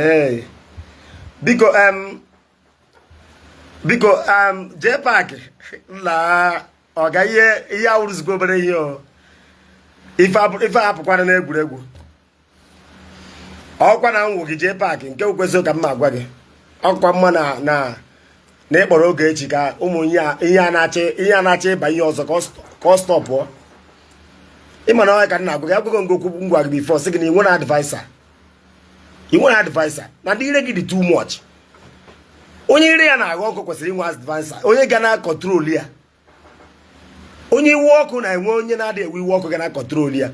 Ee, biko, biko, jee paakị na ọga ihe ihe awụrụzikwa obere ihe o. Ife hapụkwana n'egwuregwu. Ọkwa na nwụ gị jee paakị nke kwesịrị ka m ma agwa gị. Ọkwa mma na ịkpọrọ Ogechi ka ụmụ ihe a na-achọ ịba ihe ọzọ ka ọ stopụọ. Ịma na ọya ka m na-agwa gị, agwago m gị okwu ngwa gị before, sị gị na ị nwere adviser, ị nwere adviser, na ndị ire gị dị too much. Onye ire ya na-agha ọkụ kwesịrị inwe adviser, onye ga na control ya. Onye iwe ọkụ na-enwe onye na-adịghị ewe iwe ọkụ ga na control ya.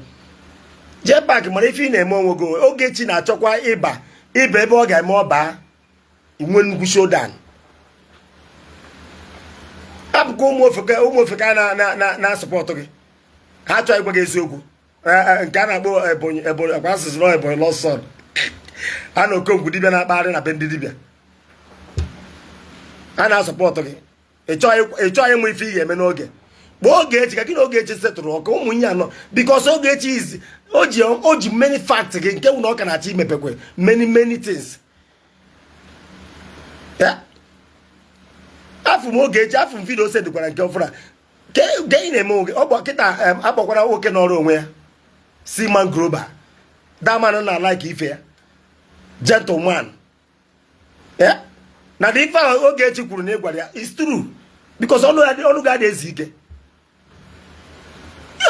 Jee paakị, mara ife ị na-eme onwe gị. Ogechi na-achọkwa ịba ebe ọ ga-eme ọ baa inwe nnukwu showdown. Hapụkwa ụmụ ofeke na-asupport gị. Ha chọọ ịgwa gị eziokwu. Nke a na-akpọ Ebonyi, Ebonyi akwa asụsụ na Ebonyi lost son, a na Okongwu dibịa na-akpagharị na be ndị dibịa, a na-asupport gị. Ị chọghị ịmụ ife ị ga-eme n'oge. Kpọọ Ogechi ka gị na Ogechi setụrụ ọka ụmụ ihe anọ, because Ogechi is o ji many fact gị nke wụ na ọ ka na-achọ imepekwe many many things ya. Afụ m Ogechi, afụ m video sendịkwara nke ọfụra ke ị na-eme oge ọ kịta. Akpọkwara nwoke n'ọrụ onwe ya Seaman Global daman na like ife ya gentleman ya na the ife ahụ Ogechi kwuru na ị gwara ya is true, because ọnụ ya ọnụ ga-adị ezi ike,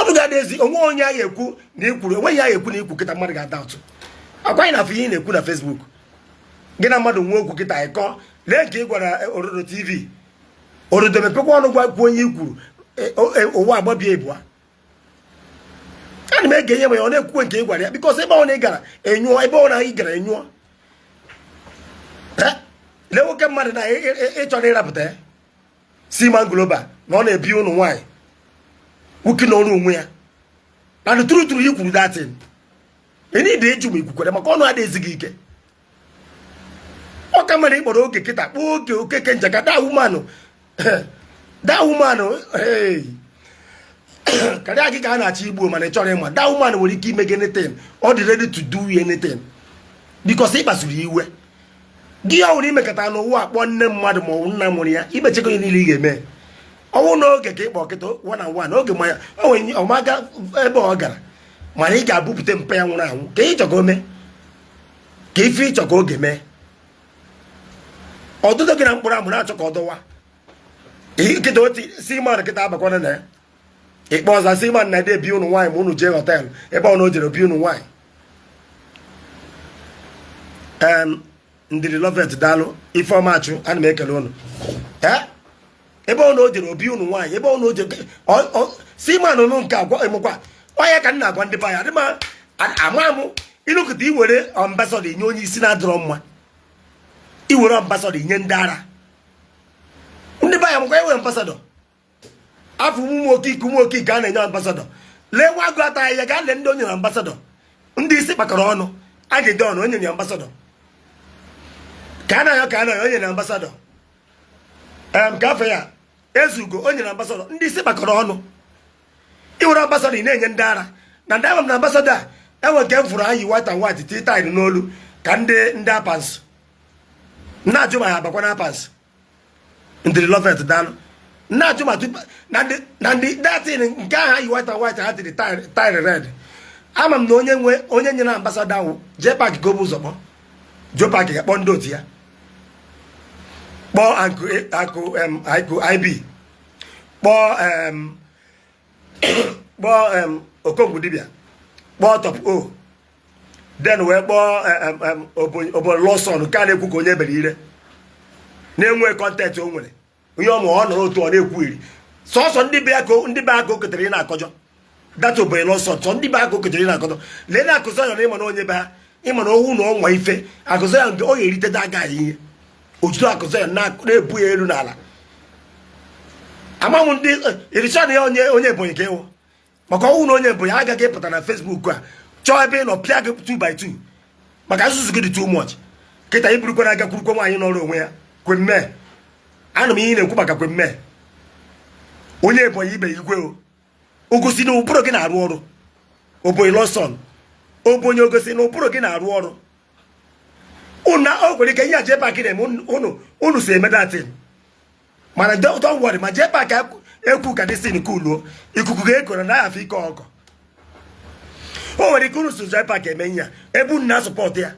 ọnụ ga-adị ezi onwe onye agha ekwu na ikwuru enweghị agha ekwu na ikwu kịta mmadụ ga-ada ụtụ akwa anyị na afọ ihe ị na-ekwu na Facebook gị na mmadụ nwee okwu kịta ịkọ. Lee nke ị gwara Orodo TV. Orodo mepekwa ọnụ gwa kwuo onye i kwuru. Ụwa agbabie ịbụa. Ana m ege ihe ma ya ọ na-ekwukwe nke ị gwara ya, because ebe ọ na ị gara enyụọ, ebe ọ na ị gara enyụọ. Lee nwoke mmadụ na ịchọrọ ịrapụta ya Seaman Global na ọ na-ebi ụnụ nwaanyị nwoke na ọrụ onwe ya and true true i kwuru datin enide ịjụ ma ikwukwere maka ọnụ adịghịzi gị ike. Ọ ka mere ịkpọrọ oge kịta, kpọọ oge okeke njaka that woman, that woman, hey, karịa gị ka a na-achọ igbuo, mana ị chọrọ ịma that woman nwere ike ime gị anything. Ọ dị ready to do anything because ị kpasuru iwe gị. Ọ nwere imekọta n'ụwa akpọ nne mmadụ ma ọ bụ nna mụrụ ya, imechego ihe niile ị ga-eme. Ọnwụ n'oge ka ịkpọ kịta one on one oge ma o nwere ọmaga ebe ọ gara, mana ị ga-abụpụta mpe ya nwụrụ anwụ ka ị chọ ka o mee, ka ife ịchọ ka oge mee ọdụdụ gị na mkpụrụ amụ na-achọ ka ọ dọwa kịta oti Seaman kịta abakwana na ya ikpe ọzọ. Seaman na ebi ụnụ nwaanyị ma ụnụ jee hotel ebe ọ na o jere bi ụnụ nwaanyị. Ndidi Lovet, daalụ. Ifeọma Achụ, ana m ekele ụnụ. Ee, ebe ọ na o jere obi ụnụ nwaanyị, ebe ọ na o jere Seaman nụ nke agwa emekwa ọya ka m na-agwa ndị be anyị. Adị m ama m ịnụkụta iwere ambassador inye onye isi na-adịrọ mma, iwere ambassador inye ndị ara. Ndị be anyị amakwa enwere ambassador afọ ụmụ okike a na-enye ambassador. Lee nwa agụ ata ya, gaa lee ndị onye na ambassador, ndị isi kpakọrọ ọnụ a ga-ede ọnụ onye na ambassador ka a na-ayọ, ka a na-ayọ onye na ambassador ka afọ ya ezugo onye na ambassador, ndị isi kpakọrọ ọnụ. Iwere ambassador ị na-enye ndị ara na ndị ama m na ambassador a enwe nke m fụrụ anyị white and white tii tie n'olu ka ndị apansụ na-ajụ ma ha abakwa na apansụ. Ndịrị Lovet, daalụ. Na-ajụ ma tupu na ndị datin nke ahụ yi white and white, ha tiri tie red. Ama m na onye nwe onye nyere ambassador ahụ jee paakị ka o bụ ụzọ kpọọ Joe Park, ga-akpọ ndị otu ya, kpọọ akụ akụ akụ ib, kpọọ kpọọ Okongwu dibịa, kpọọ Top O, then wee kpọọ obodo lọsọn nke a na-ekwu ka onye bere ire na-enwe content o nwere onye ọmụ ọ nọrọ otu ọ na-ekwu iri sọsọ ndị be ya ka ndị be aka o ketere ị na-akọjọ data obodo lọsọn sọ ndị be aka o ketere ị na-akọjọ. Lee na akụzọ ya na ịma na onye be ha, ịma na owu na ọnwa ife akụzọ ya nke ọ ga-erite aga ihe ojuto akụzọ ya na-ebu ya elu n'ala. Ama m ndị iricha na ya onye Ebonyi ka ịwụ, maka ọnwụ na onye Ebonyi agaghị ịpụta na Facebook a chọọ ebe ị nọ pịa gị 2 by 2, maka nzuzu gị dị too much. Kịta iburukwa na agakwurukwa nwaanyị nọrọ onwe ya kwemme. Anụ m ihe ị na-ekwu maka kwemme onye Ebonyi ibe igwe o ogosi na ụbụrụ gị na-arụ ọrụ. Obonyi lọsọn Obonyi ogosi na ụbụrụ gị na-arụ ọrụ. Unu o nwere ike ihe a JPAC na-eme unu unu si eme that thing, mana don't worry, ma JPAC ekwu ka dị cooluo, ikuku ga-ekoro na afọ ike ọkọ. O nwere ike unu so JPAC eme ihe a ebe unu na-asupport ya.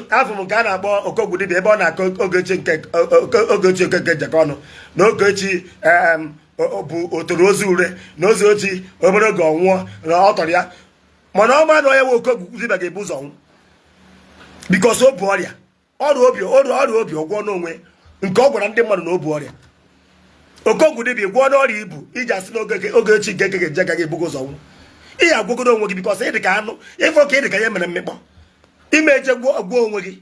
Afọ m nke a na-akpọ Okogwu dibịa, ebe ọ na-akọ Ogechi nke Ogechi Okeke njekọ ọnụ na Ogechi bụ otoro ozu ure na ozu ochi obere oge ọ nwụọ na ọ tọrọ ya, mana ọ ma na onye nwe Okogwu dibịa ga-ebu ụzọ nwụ because o bu ọrịa, ọrịa obi, ọrịa obi. Ọgwọ n'onwe nke ọ gwara ndị mmadụ na o bu ọrịa. Okogwu dibịa gwọọ n'ọrịa ibu iji asị na Ogechi nke ekeke nje agaghị ebugo ụzọ nwụ. Ihe agwụgodo onwe gị because ị dị ka anụ ịfọ ka ị dị ka ihe mere mmekpọ ime eje gwọọ onwe gị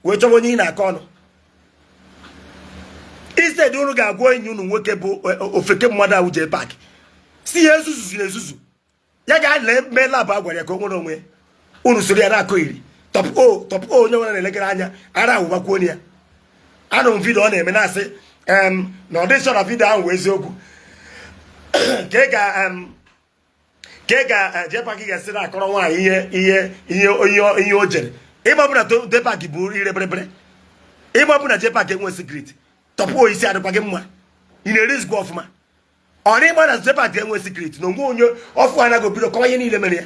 wee chọwa onye ị na-akọ ọnụ. Instead unu ga-agwa enyi unu nwoke bụ ofeke mmadụ ahụ JPAC si ya ezuzu na ezuzu ya ga-ale mee lab a gwara ya ka o nwere onwe. Unu soro ya na-akụ iri top o top o. Onye nwere na-elekere anya ara awụbakwuo ya. Anụ m video ọ na-eme na-asị na ọ dị sọ na video ahụ wee eziokwu ka ị ga ka ị ga JPAC ga-esi na-akọrọ nwaanyị ihe ihe ihe ihe ihe o jere ịgbapụ na JPAC bụ ire berebere, ịgbapụ na JPAC enwe secret. Tọpụ isi adịkwa gị mma, ị na-erizikwa ọfụma. Ọ na ịgba na JPAC enwe secret na onwe onye ọfụ anaghị obido kọwa ihe niile mere ya.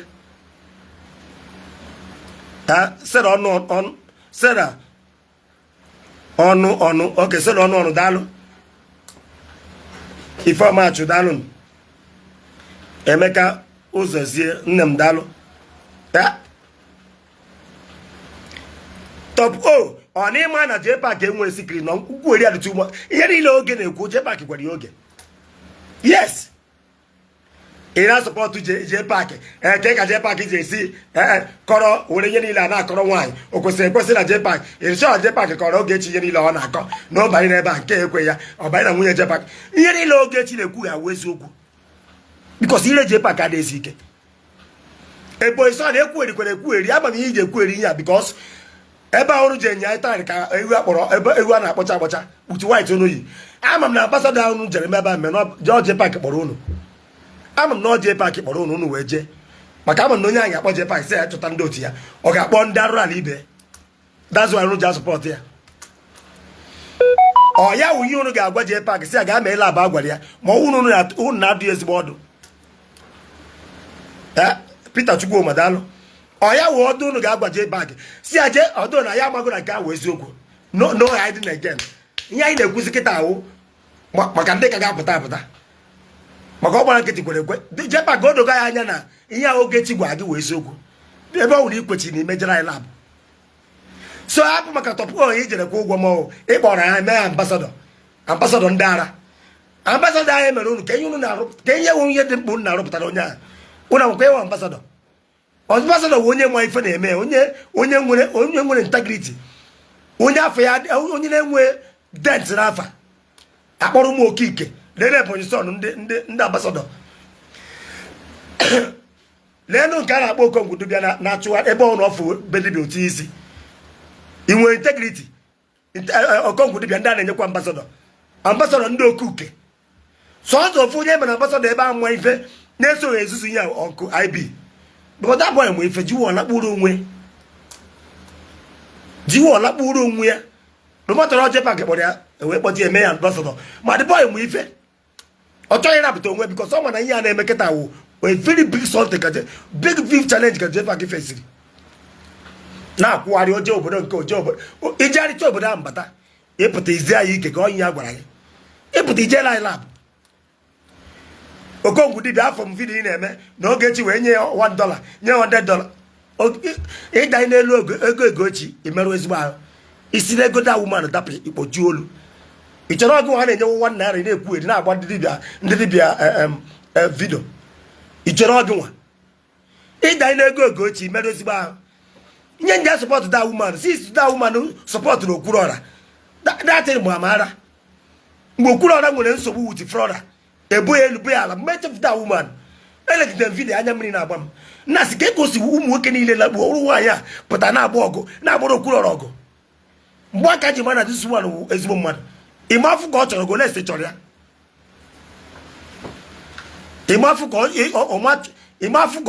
Ha sera ọnụ ọnụ, sera ọnụ ọnụ. Oke sera ọnụ ọnụ. Daalụ, Ifeọma Achụ, daalụ. Emeka Ụzọzie, nne m, daalụ. Ya top o ọ na ịma na JPAC enwe secret na nkwugheri adịtụ ugbo. Ihe niile oge na-ekwu, JPAC gwara ya oge. Yes, ị na-asupport JPAC. Ee, ka JPAC ji esi ee kọrọ were ihe niile a na-akọrọ nwaanyị, o kwesịrị ekwesị na JPAC ịrịchọ na JPAC kọrọ Ogechi ihe niile ọ na-akọ na ọ banye n'ebe a nke ekwe ya, ọ banye na nwunye JPAC. Ihe niile Ogechi na-ekwu ga-awụ eziokwu because ire JPAC adịghị ike. Ebonyi sọ na ekwugherikwara ekwugheri. Ama m ihe iji ekwugheri ihe a because ebe ahụ ji enye anyị taa ka ewu akpọrọ ebe ewu a na-akpọcha akpọcha with white unu yi. Ama m na ambassador ahụ unu jere ebe a mere na JPAC kpọrọ unu. Ama m na JPAC kpọrọ unu, unu wee jee, maka ama m na onye anyị ga-akpọ JPAC sị ya chọta ndị otu ya, ọ ga-akpọ ndị arụrụ ala ibe. That's why unu ji asupport ya. Ọ ya wụ ihe unu ga-agwa JPAC sị ya gaa mee lab a gwara ya, ma ọ unu na-adụ ya ezigbo ọdụ. Ee, Peter Chukwuma, daalụ. Ọ ya wụ ọdụ unu ga-agwa JPAC si ya jee ọdụ na ya amago na nke ahụ eziokwu. No, no hiding again. Ihe anyị na-ekwuzi kịta ahụ maka ndị ka ga-apụta apụta, maka ọ gbara nkịtị kwere ekwe. JPAC, o dogo ya anya na ihe ahụ Ogechi gwa gị wụ eziokwu, ebe ọ nwere ikwechi na imejere anyị lab. So hapụ maka tọpụ onye ijere kwụ ụgwọ ma ọ ịkpọrọ ya mee ambassador, ambassador ndị ara. Ambassador anyị mere unu ka ihe unu na-arụ, ka ihe nwe ihe dị mkpa unu na-arụpụtara onye ahụ. Unu akwụkwọ ịnwe ambassador. Ambassador bụ onye ma ife na-eme, onye nwere integrity, onye afọ ya, onye na-enwe dent n'afa akpọrọ ụmụ okike lere Ebonyi son. Ndị ambassador, leenụ nke a na-akpọ Okongwu dibịa na-achụwa ebe ọ nọfụ be dibịa otu isi inwe integrity. Okongwu dibịa, ndị a na-enyekwa ambassador, ambassador ndị okuke sọsọ ofu onye mere ambassador ebe ahụ nwa ife na-esoghị ezuzu ihe ọkụ ib because that boy nwe ife jiwe ọlakpuru onwe, jiwe ọlakpuru onwe ya. Rụmatọrọ JPAC kpọrọ ya ewee kpọta ya eme ya ambassador, ma the boy nwe ife ọ chọghị ịrapụta onwe because ọ ma na ihe a na-eme kịta wụ a very big something ka big big challenge ka JPAC fesiri na-akwụgharị oje obodo nke oje obodo ijegharịcha obodo ahụ mbata ịpụta izi anyị ike ka onye ya gwara gị ịpụta ijela anyị lab. Okongwu dibịa, afọ m video ị na-eme na Ogechi wee nye ya $1, nye ya $100. Ịda n'elu ego Egochi imerụ ezigbo ahụ isi na ego da woman dapụ ikpoju olu. Ị chọrọ ọgụ ha na-enyewo ₦1 ị na-ekwu eri na-agba ndị dibịa video. Ị chọrọ ọgụ nwa ịda n'ego Ogechi imerụ ezigbo ahụ. Nye nje support that woman since that woman support na Okwuluọra datin bụ amara mgbe Okwuluọra nwere nsogbu with Flora ebo ya elu bo ya ala. Mgbe echefu that woman, elegide m video, anya mmiri na-agba m nna sị ka egosi ụmụ nwoke niile lakpuo ọrụ nwaanyị a pụta na-agba ọgụ na-agbara Okwuluọra ọgụ. Mgbe aka ji ma na this one wụ ezigbo mmadụ. Ịma afụ ka ọ chọrọ go lesi chọrọ ya, ịma afụ ka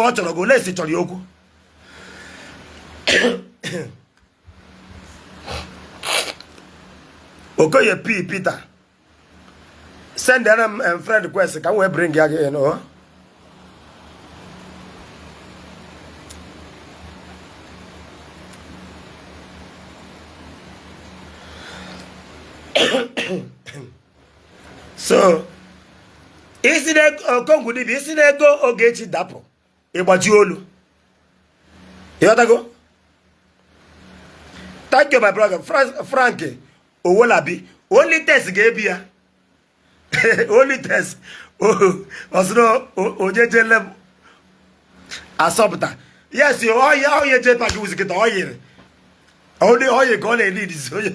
ọ chọrọ go lesi chọrọ ya okwu. Okoye P Peter, send m friend request ka m wee bring ya gị in o. So isi na Okongwu dibịa, isi na ego Ogechi dapụ, ịgbaji olu, ịghọtago? Thank you, my brother Frank Owolabi. Only test ga-ebi ya, only test ọsịrị onye jele m asọpụta. Yes, ọya onye je pak wuzi kịta ọ yiri onye ka ọ na-eli idizi onye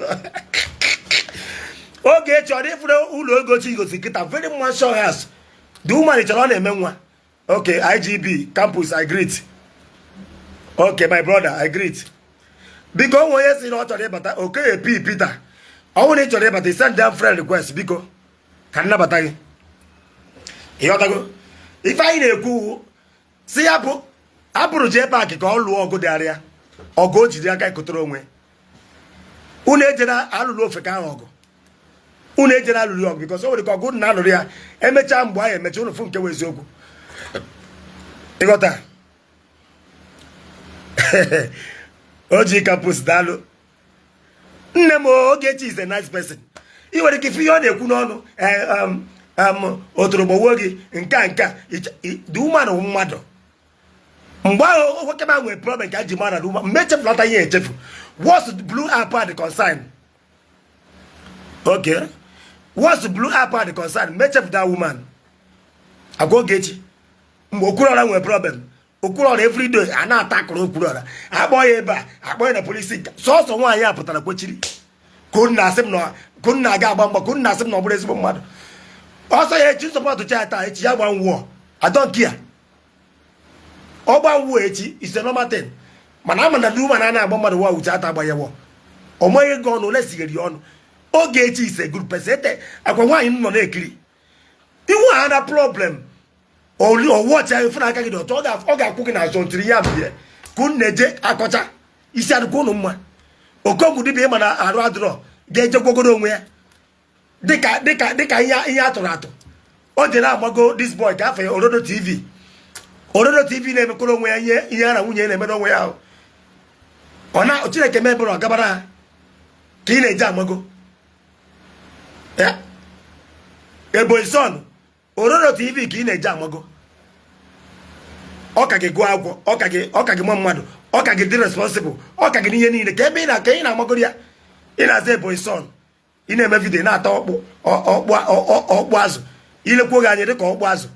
Ogechi ọ dịfụrụ ụlọ Ogechi gosi kịta, very mansion house. The woman chọrọ ọ na-eme nwa. Okay, IGB campus, I greet. Okay, my brother, I greet. Biko, onwe onye si na ọ chọrọ ịbata, Okoye P Peter, ọ bụrụ na ị chọrọ ịbata, send them friend request, biko, ka nnabata gị. Ịghọtago ife anyị na-ekwu? Si ya bụ abụrụ JPAC ka ọ lụọ ọgụ dịarịa ọgụ o jiri aka ekotere onwe. Unu ejena alụlụ ofe ka ahụ ọgụ, unu ejena alụlụ ọgụ, because o nwere ka ọgụ na alụrụ ya emechaa, mgbe anyị emecha, unu fụ nke wụ eziokwu. Ịghọta? Oji campus, daalụ nne m. Ogechi is a nice person. Ị nwere ike ife ihe ọ na-ekwu n'ọnụ otoro gbawuo gị nke a nke a. The woman wụ mmadụ. Mgbe ahụ nwoke ma nwere problem ka ji mara the woman mgbe echefulata ihe echefu. What's blue app are the concern? Okay, what's blue app are the concern? Mgbe echefu that woman agwa Ogechi mgbe Okwuluọra nwere problem, Okwuluọra everyday a na-ata akụrụ Okwuluọra, akpọ ya ebe a, akpọ ya na polisi, sọsọ nwaanyị a pụtara kwechiri ka unu na-asị m na ka unu na-aga agba mgba, ka unu na-asị m na ọ bụrụ ezigbo mmadụ. Ọsọ ya echi support cha taa, echi ya gba nwụọ, I don't care. Ọ gba nwụọ echi is a normal thing, mana ama na woman a na-agba mmadụ wa uche ata agba ya wọ ọ maghị ego ọnụ ole sighere ya ọnụ. Ogechi is a good person. Ete akwa nwaanyị m nọ na-ekiri iwu ha na problem ọwọchi ahụ fụ n'aka gị dị ọtọ, ọ ga-akwụ gị n'azụ ntiri ya mbie ka unu na-eje akọcha isi adịkwa unu mma. Okongwu dibịa, ịma na arụ adịrọ, ga-eje gwogoro onwe ya dịka ihe atụrụ atụ o ji na-agbago this boy ka afọ ya Orodo TV. Orodo TV na-emekọrọ onwe ya ihe ya na nwunye ya na-emere onwe ya ahụ. Ọ na Chineke mebere ọ gabara ha ka ị na-eji amago ya. Ebonyi son, Orodo TV ka ị na-eji amago. Ọ ka gị gụọ akwụkwọ, ọ ka gị ma mmadụ, ọ ka gị dị responsible, ọ ka gị n'ihe niile ka ebe ị na ka ị na-amagoro ya. Ị na-aza Ebonyi son, ị na-eme video na-ata ọkpụ azụ, ilekwuo gị anya dịka ọkpụ azụ.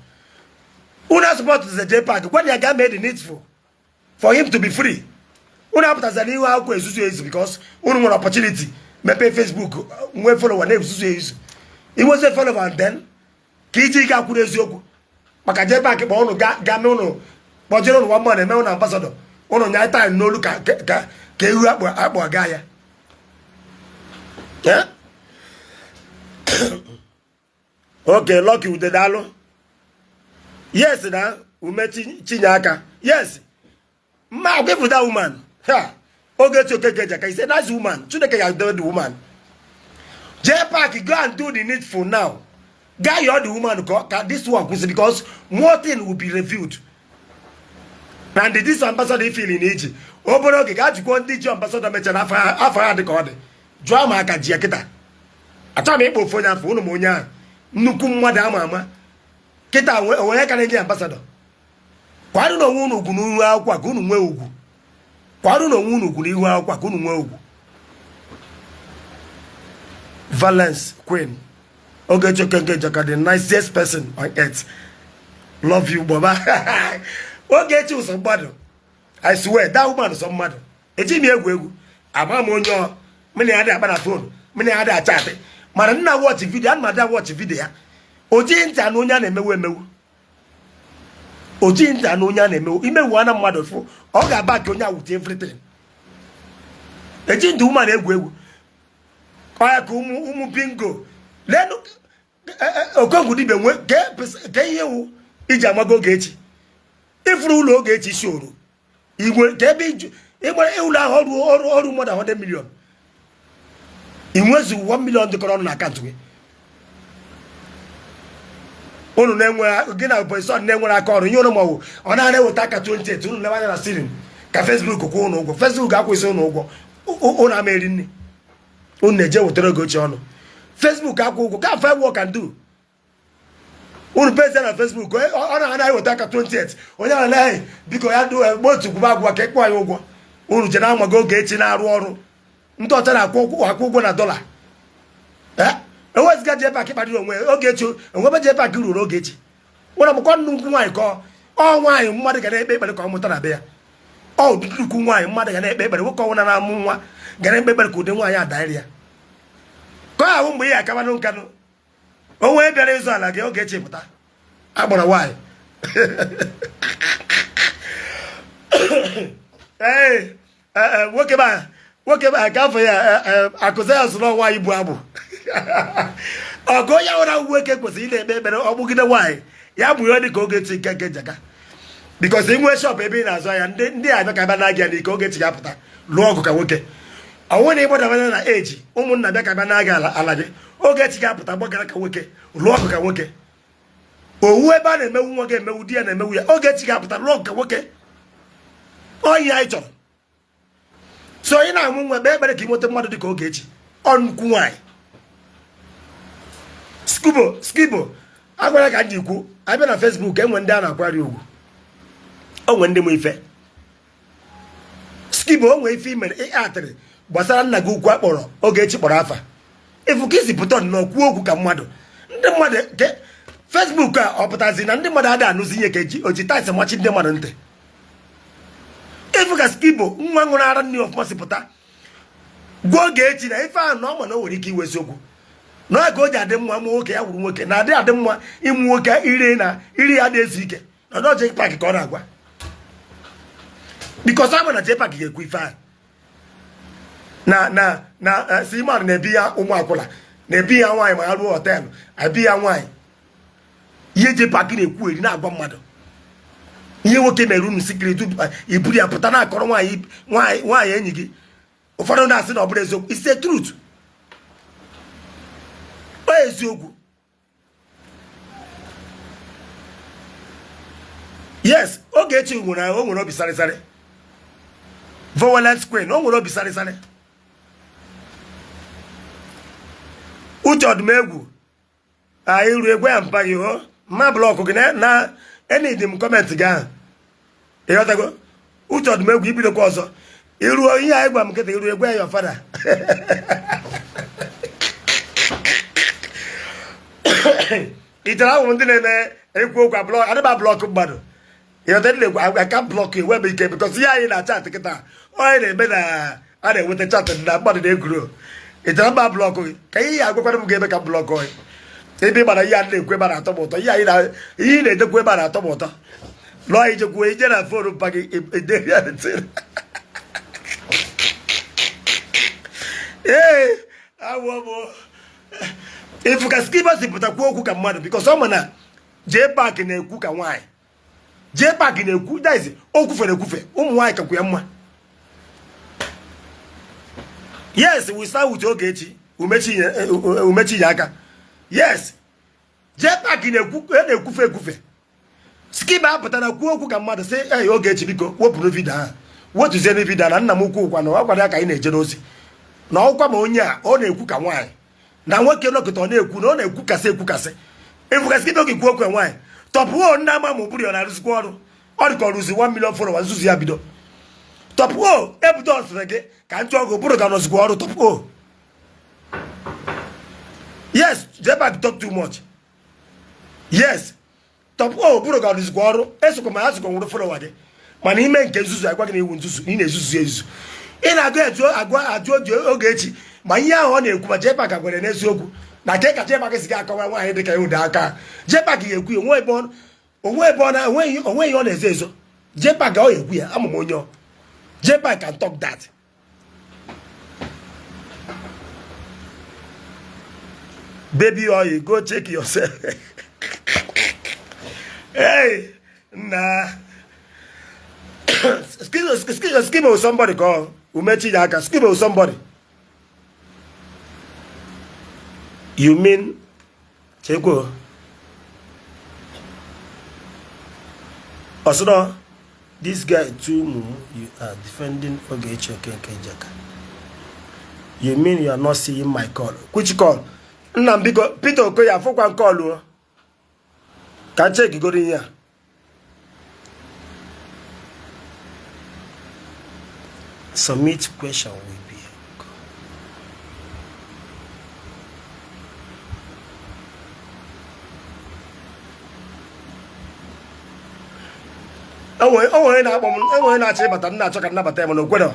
Unu support JPAC, gwa ya ga mee the needful for him to be free. Unu apụtazila n'ihu akwụkwọ ezuzu ezu because unu nwere opportunity mepee Facebook, nwee follower, na-ezuzu ezu, inwezi follower, and then ka iji ike akwuru eziokwu maka JPAC kpọ unu ga mee unu kpọjere unu one man eme unu ambassador, unu nya time n'olu ka ewu akpụ aga ya. Eh? Okay, Lucky Ude, daalụ. Yes, na ume chinye aka. Yes, mma agwa that woman ha. Ogechi Okeke Njaka is a nice woman. Chineke ga-edobe the woman. JPAC, go and do the needful now. Gaa yọọ the woman ka this one kwụsị, because more thing will be revealed. And this ambassador ifili na iji obere oge ga jikwa ndị ji ambassador mechara afọ ha dị ka ọ dị, jụọ ma aka ji ya kịta. Achọghị m ịkpọ ofu onye afọ unu ma onye ahụ nnukwu mmadụ ama ama kịta onwe ka na-enye ambassador. Kwarụ na onwe unu ugwu n'ihu akwụkwọ a ka unu nwee ugwu. Kwarụ na onwe unu ugwu n'ihu akwụkwọ a ka unu nwee ugwu. Valence Queen, Ogechi Okeke Njaka, the nicest person on earth, love you baba. Ogechi ụsọ mmadụ, I swear that woman sọ mmadụ. Ejighị m egwu egwu. Ama m onye ọ mụ na ya dị akpa na phone, mụ na ya dị achatị, mana nna watch video, ana m ada watch video ya. O jighị ntị anụ onye a na-emewu emewu, o jighị ntị anụ onye a na-emewu imewu ana mmadụ fụ, ọ ga-aba ka onye awute everything. Eji ntị woman egwu egwu ọya ka ụmụ bingo leenụ. Okongwu dibịa nwe ke ihe wụ iji amago Ogechi ifuru ụlọ Ogechi si oru igwe ka ebe Ịgbara ụlọ ahụ ọrụ ọrụ ọrụ more than 100 million, ị nwezu 1 million dịkọrọ ọnụ na akaụntụ gị. Unu na-enwe gị na boyson na-enwere aka ọrụ ihe unu maọbụ ọ na-ana eweta aka 28. Unu lebe anya na ceiling ka Facebook kwụọ unu ụgwọ. Facebook akwụsị unu ụgwọ, unu ama eri nri. Unu na-eje wetara Ogechi ọnụ. Facebook akwụ ụgwọ ka find work and do. Unu pezi na Facebook, ọ na-ana eweta aka 28. Onye ahụ na biko ya do otu kwụba agwa ka ịkwụ anyị ụgwọ. Unu je na-amago Ogechi na-arụ ọrụ ndị ọcha na-akwụ akwụ ụgwọ na dọla. Eweziga JPAC kparịrị onwe Ogechi, onwebe JPAC ruru Ogechi nwere mụkọ nnukwu nwaanyị ka ọ nwaanyị mmadụ ga na-ekpe ekpere ka ọ mụta na be ya. Ọ ụdị nnukwu nwaanyị mmadụ ga na-ekpe ekpere, nwoke ọnwụna na-amụ nwa ga na-ekpe ekpere ka ụdị nwaanyị adaịrị ya ka ọ ahụ mgbe ihe akabanụ nkanụ onwe bịara ịzụ ala gị. Ogechi pụta agbara nwaanyị. Ee, nwoke ba nwoke ba ka afọ ya akụzi ya sụrụ nwaanyị bụ agbụ ọgụ. Onye nwere nwoke kwesịrị ị na-ekpe ekpere ọgbụgide nwaanyị ya bụ ihe dị ka Ogechi nke nke njaka, because ị nwee shop ebe ị na-azụ ahịa, ndị abịa ka abịa na-agị ya n'ike. Ogechi ga-apụta lụọ ọgụ ka nwoke. Ọnwụ na ịgbadabanya na eji ụmụnna bịa ka abịa na-aga ala ala gị, Ogechi ga-apụta gbagara ka nwoke, lụọ ọgụ ka nwoke. Owu ebe a na-emewu nwa ga-emewu di ya na-emewu ya, Ogechi ga-apụta lụọ ọgụ ka nwoke. Onye anyị chọrọ so ị na-amụ nwa, kpee ekpere ka ị nweta mmadụ dị ka Ogechi, ọ nnukwu nwaanyị. Skibo, Skibo agwara ka m ji kwu abịa na Facebook, enwe ndị a na-akwari ugwu, onwe ndị mụ ife. Skibo, onwe ife i mere ị atịrị gbasara nna gị ukwu akpọrọ Ogechi kpọrọ afa ịfụ ka isi pụta nnọọ kwuo okwu ka mmadụ. Ndị mmadụ ke Facebook a ọ pụtazi na ndị mmadụ ada anụzi ihe ka eji oji taịsị machi ndị mmadụ ntị. Ịfụ ka Skibo nwa ṅụrụ ara nne ọfụma si pụta gwa Ogechi na ife ahụ na ọ ma na o nwere ike iwe eziokwu na ka o ji adị mma mụ nwoke ya wuru nwoke na adị adị mma ịmụ nwoke ire na iri ya na-ezu ike na ọdọ JPAC ka ọ na-agwa, because ama na JPAC ga-ekwu ife ahụ na Seaman na-ebi ya ụmụ akwụla, na-ebi ya nwaanyị ma ha ruo hotel ebi ya nwaanyị. Ihe JPAC na-ekwu eri na-agwa mmadụ ihe nwoke mere unu secret, iburu ya pụta na-akọrọ nwaanyị nwaanyị enyi gị. Ụfọdụ na-asị na ọ bụrụ eziokwu. It's the truth, ọ eziokwu. Yes, Ogechi nwere, o nwere obi sarịsarị. Violent queen, o nwere obi sarịsarị. Uche Ọdụmegwu anyị ruo egwe ya mpa gị o mma block gị na enidi m comment gị ahụ. Ịghọtago? Uche Ọdụmegwu, ibidokwa ọzọ iruo ihe anyị gwa m nkịta iruo egwe ya ọfada. Ị chere ahụ ndị na-eme ekwu okwu a block adịba block mmadụ? Ịghọta ndị na-ekwu aka block enwe m ike, because ihe anyị na chat kịta onye na-eme na a na-enweta chat na mmadụ na-egwuro. Ị chere mba block gị ka ihe ya agwakwara m ga-eme ka m block gị ebe ị gbara ihe a na-ekwu ebe a na-atọ m ụtọ. Ihe anyị na ihe ị na-edekwu ebe a na-atọ m ụtọ. Lụọ ijekwuo ije na phone mpa gị ede ya ntị. Ee, awụ m ịfụ ka Skibo si pụta kwuo okwu ka mmadụ, because ọ ma na JPAC na-ekwu ka nwaanyị. JPAC na-ekwu daizi o kwufere ekwufe ụmụ nwaanyị kakwu ya mma. Yes, we start with Ogechi umechi ya aka. Yes, JPAC na-ekwu na-ekwufe ekwufe. Skibo apụtara kwuo okwu ka mmadụ sị, "Ei, Ogechi, biko wepụrụ video ahụ, wetuzie video na nna m ukwu kwa na ọ gwara ya ka anyị na-eje n'ozi na ọkwa ma onye a ọ na-ekwu ka nwaanyị na nwoke nọkịta ọ na-ekwu na ọ na-ekwukasị ekwukasị." Ịfụkasị gị oge kwuo okwu nwaanyị tọpụo ndị ama ma ụbụrụ ya na-arụzikwa ọrụ. Ọ dị ka ọ rụzi 1 million followers nzuzu ya bido tọpụo ebudo ọsịrị gị ka ntụ ọgụ ụbụrụ ga nọzikwa ọrụ tọpụo. Yes, JPAC talk too much. Yes, tọpụo ụbụrụ ga ọrụzikwa ọrụ. Esokwa ma ya sokwa nwụrụ follower gị, mana ime nke nzuzu agwa gị na iwu nzuzu na ị na-ezuzu ezuzu. Ị na-agụ eju agwa ajụ oge Ogechi ma ihe ahụ ọ na-ekwu ma JPAC gwara n'eziokwu na ke ka JPAC si ga-akọwa nwaanyị dị ka ya ụdị aka JPAC ga-ekwu ya onwe ebe ọ onwe ebe ọ na onweghị onweghị ọ na-ezo ezo. JPAC ọ ga-ekwu ya ama m onye ọ JPAC can talk that. Baby oil, go check yourself. Hey, nna Skibo somebody ka ọ umechi ya aka. Skibo somebody, you mean chekwo ọsọrọ this guy too mumu. You are defending Ogechi Okeke Njaka. You mean you are not seeing my call? Which call? Nna m, biko, Peter Okoye, afụkwa m call o. Ka m checkigoro ihe a. Submit question will be o nwere na-akpọ m, enwere na-achọ ịbata, m na-achọ ka m nabata ya, mana o kwero.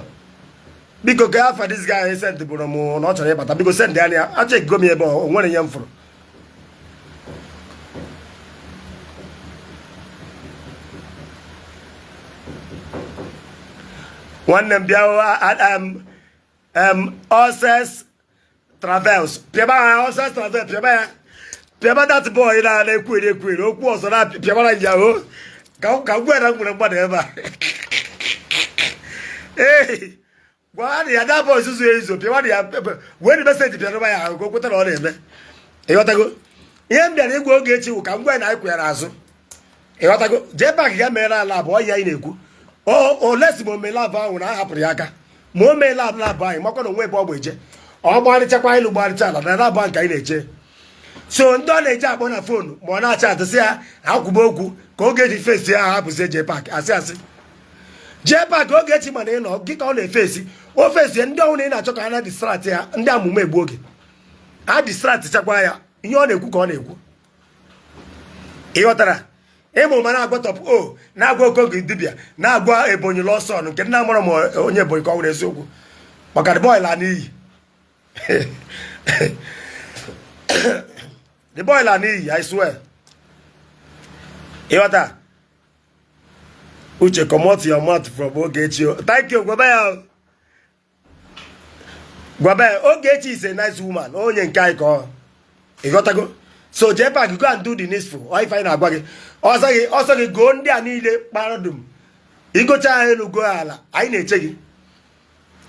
Biko, ka afa this guy send bụrụ m na ọ chọrọ ịbata, biko send ya ya. Acheckgo m ebe o nwere ihe m fụrụ. Nwanne m, bịa. Oses Travels, pịaba ha. Oses Travels, pịaba ya, pịaba that boy na na-ekwugheri ekwugheri okwu ọzọ na pịabara ya o. Ka m gwa ya na m nwere mmadụ ebe a. Ee, gwa ya that boy zuzu ezu, pịabara ya, wee message pịarụba ya ahụ ka o kweta na ọ na-eme. Ịghọtago ihe m bịara ịgwa Ogechi wụ ka m gwa ya na anyị kwere azụ. Ịghọtago? Jee pak ya mere ala abụọ ya anyị na-ekwu olesi ma o mee lab ahụ na a hapụrụ ya aka, ma o mee lab anyị makwa na onwe ebe ọ bụ eje ọ gbarịchakwa elu gbarịcha ala na lab ahụ nke anyị na-eche. So ndị ọ na-eji akpọ na phone ma ọ na-acha atụsị ya akwụba okwu ka Ogechi face ya, hapụzi jee pak asị asị jee pak. Ogechi, mana ị nọ gị ka ọ na-efesi o fesie ndị ọhụrụ ị na-achọ ka ha na distract ya, ndị amụma egbu oge ha distract chakwa ya. Ihe ọ na-ekwu ka ọ na-ekwu, ịghọtara? Ịmụ ma na-agwa Top o, na-agwa Okoge dibịa, na-agwa Ebonyi lọsọn nke nna mụrụ m onye Ebonyi ka ọ nwere eziokwu, maka the boy la n'iyi, the boy la n'iyi, I swear. Ịghọta? Uche, comot your mouth from Ogechi. Thank you. Gwaba ya, gwaba ya, Ogechi is a nice woman, onye nke anyị ka ọ. Ịghọtago? So jee pak, go and do the needful. Ọ ife anyị na-agwa gị ọsọ gị ọsọ gị goo ndị a niile kpara dum igocha ha elu goo ala. Anyị na-eche gị.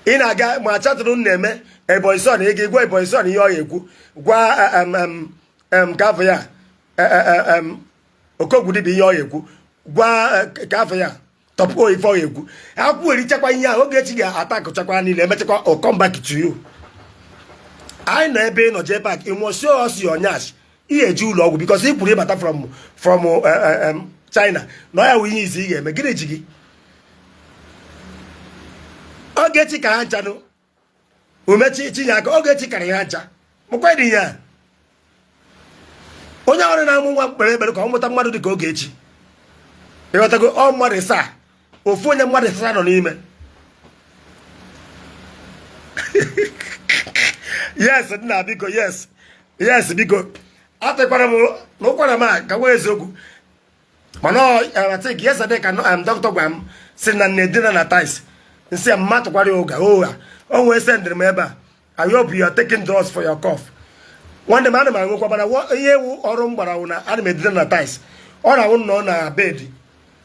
Ị na-aga ma chatụrụ m na-eme Ebonyi son, ị ga-egwa Ebonyi son ihe ọ ga-ekwu, gwa ka afọ ya Okogwu dibịa ihe ọ ga-ekwu, gwa ka afọ ya Top o ife ọ ga-ekwu. Ha kwugherichakwa ihe ahụ, Ogechi ga-ata akụchakwa niile, emechakwa o come back to you. Anyị nọ ebe ị nọ. Jee pak, ị must show us your nyash. Ị ga-eji ụlọ ọgwụ because ị kwuru ịbata from China na ọ ya wụ ihe izi ị ga-eme. Gịnị ji gị? Ogechi ka ha nchanụ umechi tinye aka. Ogechi karịrị ha ncha. Mụkwa dị ya onye ọrụ na-amụ nwa kpere ekpere ka ọ mụta mmadụ dị ka Ogechi. Ịghọtago? Ọ mmadụ saa ofu onye, mmadụ saa nọ n'ime. Yes, nna, biko, yes, biko, atịkwara m n'ụkwara m a ka nwee eziokwu, mana I think yesterday ka doctor gwa m si na nne dina na tiles nsị mma tụkwara ya ụga ụgha. O nwee sendịrị m ebe a: "I hope you are taking drugs for your cough." Nwanne m, ana m aṅụkwa, mana ihe ewu ọrụ m gbara wụ na ana m edina na tiles. Ọ na-awụ nọ na bed,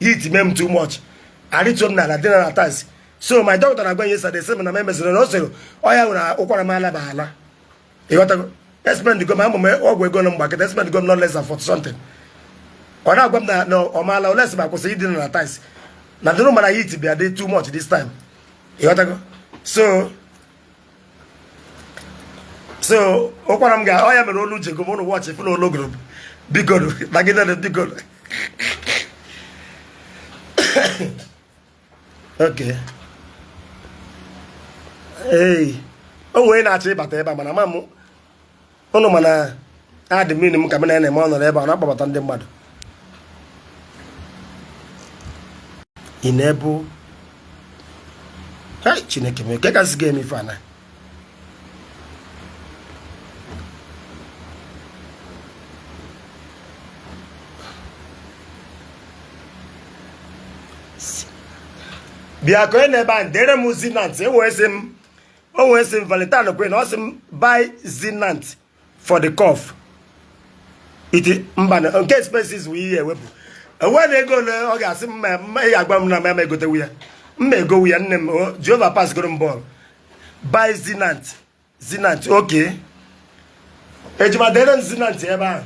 heat mee m too much, arịtuo m n'ala, dina na tiles. So my doctor na-agwa yesterday sị m na m emeziri na o sịrị ọ ya nwere ụkwara m alaba ala. Ịghọtago? Expend go m, ama m ọgwụ ego na mgbakịta, expend go m not less than 40 something. Ọ na-agwa m na ọ maala olesi ma kwụsị ịdina na tiles na dịrụ, mana heat bịa dị too much this time. Ịghọtago? So ụkwara m ga ọ ya mere olu ji ego m ụnụ wọchị fụna olu gụrụ. Biko nagidere, biko. Okay, ee, o nwere na-achọ ịbata ebe a, mana ama m ụnụ, mana admin m ka m na-eme ọ nọrọ ebe a na-akpọbata ndị mmadụ. Ị na-ebu? Hey, Chineke m, ke kasị ga-eme ife a na bịa ka onye na-ebe a dere m Zinnat. O wee sị m Valentine kwe na ọ sị m buy Zinnat for the cough. Iti mba na nke expenses wụ ihe ewepụ. Enwe na ego ole ọ ga-asị m ma ị ga-agwa m na m egotewu ya, mma egowu ya. Nne m o, Jehova pass goro m bọọlụ. Buy Zinant, Zinant. Oke ejima, dere m Zinant ebe ahụ.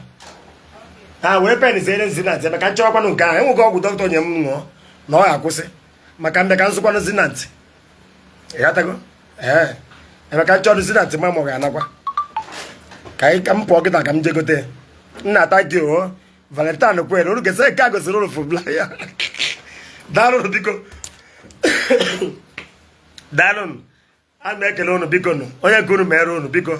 Ha were pen zere m Zinant ebe ka m chọwakwanụ nke ahụ. Enweghị ọgwụ dọkịta nye m ṅụọ na ọ ga-akwụsị maka mbịa ka m zụkwanụ Zinant. Ịghọtago? Ee, ebe ka m chọrọ Zinant ma ọ ga-anakwa ka anyị ka m pụọ kịta ka m jegote. Nna, thank you o. Valentine kwere unu gesa nke a gosiri unu fụbla ya. Daalụnụ, biko, daalụnụ. A na ekele unu, biko nụ. Onye nke unu mere unu, biko.